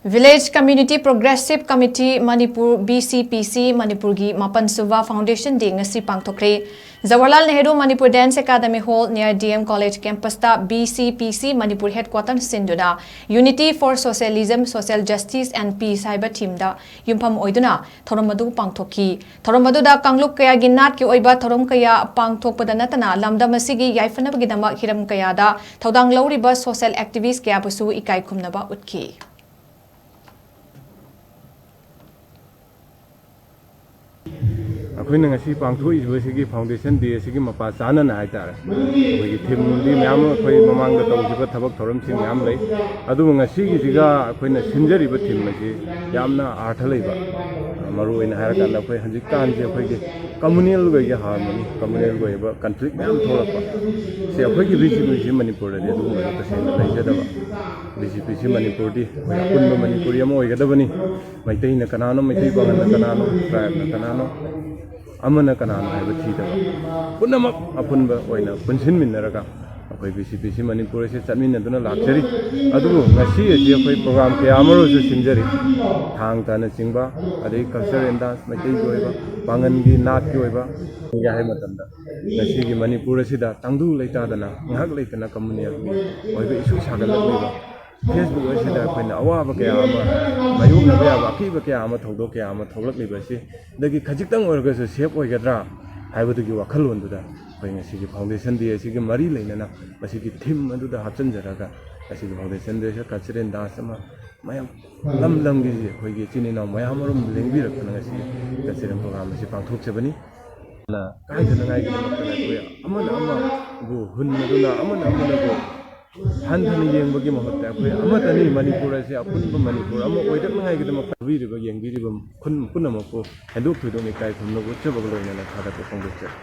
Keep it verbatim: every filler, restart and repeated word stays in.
Village Community Progressive Committee Manipur, V C P C, ꯃꯅꯤꯄꯨꯔꯒꯤ ꯃꯥꯄꯟ ꯁꯨꯕ Foundation Day ꯉꯁꯤ ꯄꯥꯡꯊꯣꯛꯈ꯭ꯔꯦ꯫ Jawaharlal Nehru Manipur Dance Academy Hall near D M College campus ꯇ V C P C Manipur headquarter ꯁꯤꯟꯗꯨꯅ Unity for Socialism, Social Justice and Peace ꯍꯥꯏꯕ theme ꯗ ꯌꯨꯝꯐꯝ ꯑꯣꯏꯗꯨꯅ ꯊꯧꯔꯝ ꯑꯗꯨ ꯄꯥꯡꯊꯣꯛꯈꯤ꯫ ꯊꯧꯔꯝ ꯑꯗꯨꯗ ꯀꯥꯡꯂꯨꯞ ꯀꯌꯥꯒꯤ ꯅꯥꯠꯀꯤ ꯑꯣꯏꯕ ꯊꯧꯔꯝ ꯀꯌꯥ ꯄꯥꯡꯊꯣꯛꯄꯗ ꯅꯠꯇꯅ ꯂꯝꯗꯝ ꯑꯁꯤꯒꯤ ꯌꯥꯏꯐꯅꯕꯒꯤꯗꯃꯛ ꯍꯤꯔꯝ ꯀꯌꯥꯗ ꯊꯧꯗꯥꯡ ꯂꯧꯔꯤꯕ social activist ꯀꯌꯥꯕꯨꯁꯨ ꯏꯀꯥꯏ ꯈꯨꯝꯅꯕ ꯎꯠꯈꯤ꯫ ꯑꯩꯈꯣꯏꯅ ꯉꯁꯤ ꯄꯥꯡꯊꯣꯛꯏꯕꯁꯤꯒꯤ Foundation Day ꯑꯁꯤꯒꯤ ꯃꯄꯥ ꯆꯥꯅꯅ ꯍꯥꯏꯇꯥꯔꯦ, ꯑꯩꯈꯣꯏꯒꯤ theme ꯗꯤ ꯃꯌꯥꯝ ꯑꯃ ꯑꯩꯈꯣꯏ ꯃꯃꯥꯡꯗ ꯇꯧꯈꯤꯕ ꯊꯕꯛ ꯊꯧꯔꯝꯁꯤꯡ ꯃꯌꯥꯝ ꯂꯩ꯫ ꯑꯗꯨꯕꯨ ꯉꯁꯤꯒꯤꯁꯤꯒ ꯑꯩꯈꯣꯏꯅ ꯁꯤꯟꯖꯔꯤꯕ theme ꯑꯁꯤ ꯌꯥꯝꯅ ꯑꯥꯔꯊ ꯂꯩꯕ, ꯃꯔꯨ ꯑꯣꯏꯅ ꯍꯥꯏꯔꯀꯥꯟꯗ ꯑꯩꯈꯣꯏ ꯍꯧꯖꯤꯛꯀꯥꯟꯁꯦ ꯑꯩꯈꯣꯏꯒꯤ communal ꯒꯤ harmony, communal ꯒꯤ ꯑꯣꯏꯕ conflict ꯃꯌꯥꯝ ꯊꯣꯛꯂꯛꯄ, ꯁꯤ ꯑꯩꯈꯣꯏꯒꯤ V C P C ꯃꯅꯤꯄꯨꯔꯗꯗꯤ ꯑꯗꯨꯒꯨꯝꯕꯗꯣ ꯇꯁꯦꯡꯅ ꯂꯩꯖꯗꯕ꯫ V C P C ꯃꯅꯤꯄꯨꯔꯗꯤ ꯑꯩꯈꯣꯏ ꯑꯄꯨꯟꯕ ꯃꯅꯤꯄꯨꯔꯤ ꯑꯃ ꯑꯣꯏꯒꯗꯕꯅꯤ꯫ ꯃꯩꯇꯩꯅ ꯀꯅꯥꯅꯣ, ꯃꯩꯇꯩ ꯄꯥꯉꯜꯅ ꯀꯅꯥꯅꯣ, tribe ꯅ ꯀꯅꯥꯅꯣ, ꯑꯃꯅ ꯀꯅꯥꯅꯣ ꯍꯥꯏꯕ ꯊꯤꯗꯕ, ꯄꯨꯝꯅꯃꯛ ꯑꯄꯨꯟꯕ ꯑꯣꯏꯅ ꯄꯨꯟꯁꯤꯟꯃꯤꯟꯅꯔꯒ ꯑꯩꯈꯣꯏ V C P C Manipur ꯑꯁꯤ ꯆꯠꯃꯤꯟꯅꯗꯨꯅ ꯂꯥꯛꯆꯔꯤ꯫ ꯑꯗꯨꯕꯨ ꯉꯁꯤ ꯑꯁꯤ ꯑꯩꯈꯣꯏ program ꯀꯌꯥ ꯑꯃꯔꯣꯝꯁꯨ ꯁꯤꯟꯖꯔꯤ, ꯊꯥꯡ ꯇꯥꯅꯆꯤꯡꯕ, ꯑꯗꯩ culture and dance, ꯃꯩꯇꯩꯒꯤ ꯑꯣꯏꯕ ꯄꯥꯉꯜꯒꯤ ꯅꯥꯠꯀꯤ ꯑꯣꯏꯕ ꯍꯥꯏꯕ ꯃꯇꯝꯗ, ꯉꯁꯤꯒꯤ ꯃꯅꯤꯄꯨꯔ ꯑꯁꯤꯗ ꯇꯪꯗꯨ ꯂꯩꯇꯥꯗꯅ ꯉꯥꯏꯍꯥꯛ ꯂꯩꯇꯅ communal ꯒꯤ ꯑꯣꯏꯕ issue ꯁꯥꯒꯠꯂꯛꯂꯤꯕ, Facebook ꯑꯁꯤꯗ ꯑꯩꯈꯣꯏꯅ ꯑꯋꯥꯕ ꯀꯌꯥ ꯑꯃ ꯃꯥꯌꯣꯛꯅꯕ ꯌꯥꯕ, ꯑꯀꯤꯕ ꯀꯌꯥ ꯑꯃ, ꯊꯧꯗꯣꯛ ꯀꯌꯥ ꯑꯃ ꯊꯣꯛꯂꯛꯂꯤꯕ ꯑꯁꯤ ꯗꯒꯤ ꯈꯖꯤꯛꯇꯪ ꯑꯣꯏꯔꯒꯁꯨ safe ꯑꯣꯏꯒꯗ꯭ꯔꯥ ꯍꯥꯏꯕꯗꯨꯒꯤ ꯋꯥꯈꯜꯂꯣꯟꯗꯨꯗ ꯑꯩꯈꯣꯏ ꯉꯁꯤꯒꯤ Foundation Day ꯑꯁꯤꯒꯤ ꯃꯔꯤ ꯂꯩꯅꯅ ꯃꯁꯤꯒꯤ theme ꯑꯗꯨꯗ ꯍꯥꯞꯆꯤꯟꯖꯔꯒ ꯉꯁꯤꯒꯤ Foundation Day ꯁꯤꯗ cultural dance ꯑꯃ ꯃꯌꯥꯝ ꯂꯝ ꯂꯝꯒꯤ ꯑꯩꯈꯣꯏꯒꯤ ꯏꯆꯤꯟ ꯏꯅꯥꯎ ꯃꯌꯥꯝ ꯑꯃꯔꯣꯝ ꯂꯦꯡꯕꯤꯔꯛꯇꯅ ꯉꯁꯤ cultural program ꯑꯁꯤ ꯄꯥꯡꯊꯣꯛꯆꯕꯅꯤ꯫ ꯀꯥꯏꯗꯅꯉꯥꯏꯒꯤꯗꯃꯛꯇ ꯑꯩꯈꯣꯏ ꯑꯃꯅ ꯑꯃꯕꯨ ꯍꯨꯟꯅꯗꯨꯅ, ꯑꯃꯅ ꯑꯃꯅꯕꯨ ꯍꯟꯊꯅ ꯌꯦꯡꯕꯒꯤ ꯃꯍꯨꯠꯇ ꯑꯩꯈꯣꯏ ꯑꯃꯠꯇꯅꯤ, ꯃꯅꯤꯄꯨꯔ ꯑꯁꯤ ꯑꯄꯨꯟꯕ ꯃꯅꯤꯄꯨꯔ ꯑꯃ ꯑꯣꯏꯔꯛꯅꯉꯥꯏꯒꯤꯗꯃꯛ ꯇꯥꯕꯤꯔꯤꯕ, ꯌꯦꯡꯕꯤꯔꯤꯕ ꯈꯨꯟ ꯄꯨꯝꯅꯃꯛꯄꯨ ꯍꯦꯟꯗꯣꯛ ꯊꯣꯏꯗꯣꯛꯅ ꯏꯀꯥꯏ ꯈꯨꯝꯅꯕ ꯎꯠꯆꯕꯒ ꯂꯣꯏꯅꯅ ꯊꯥꯒꯠꯄ ꯐꯣꯡꯗꯣꯛꯆꯔꯤ꯫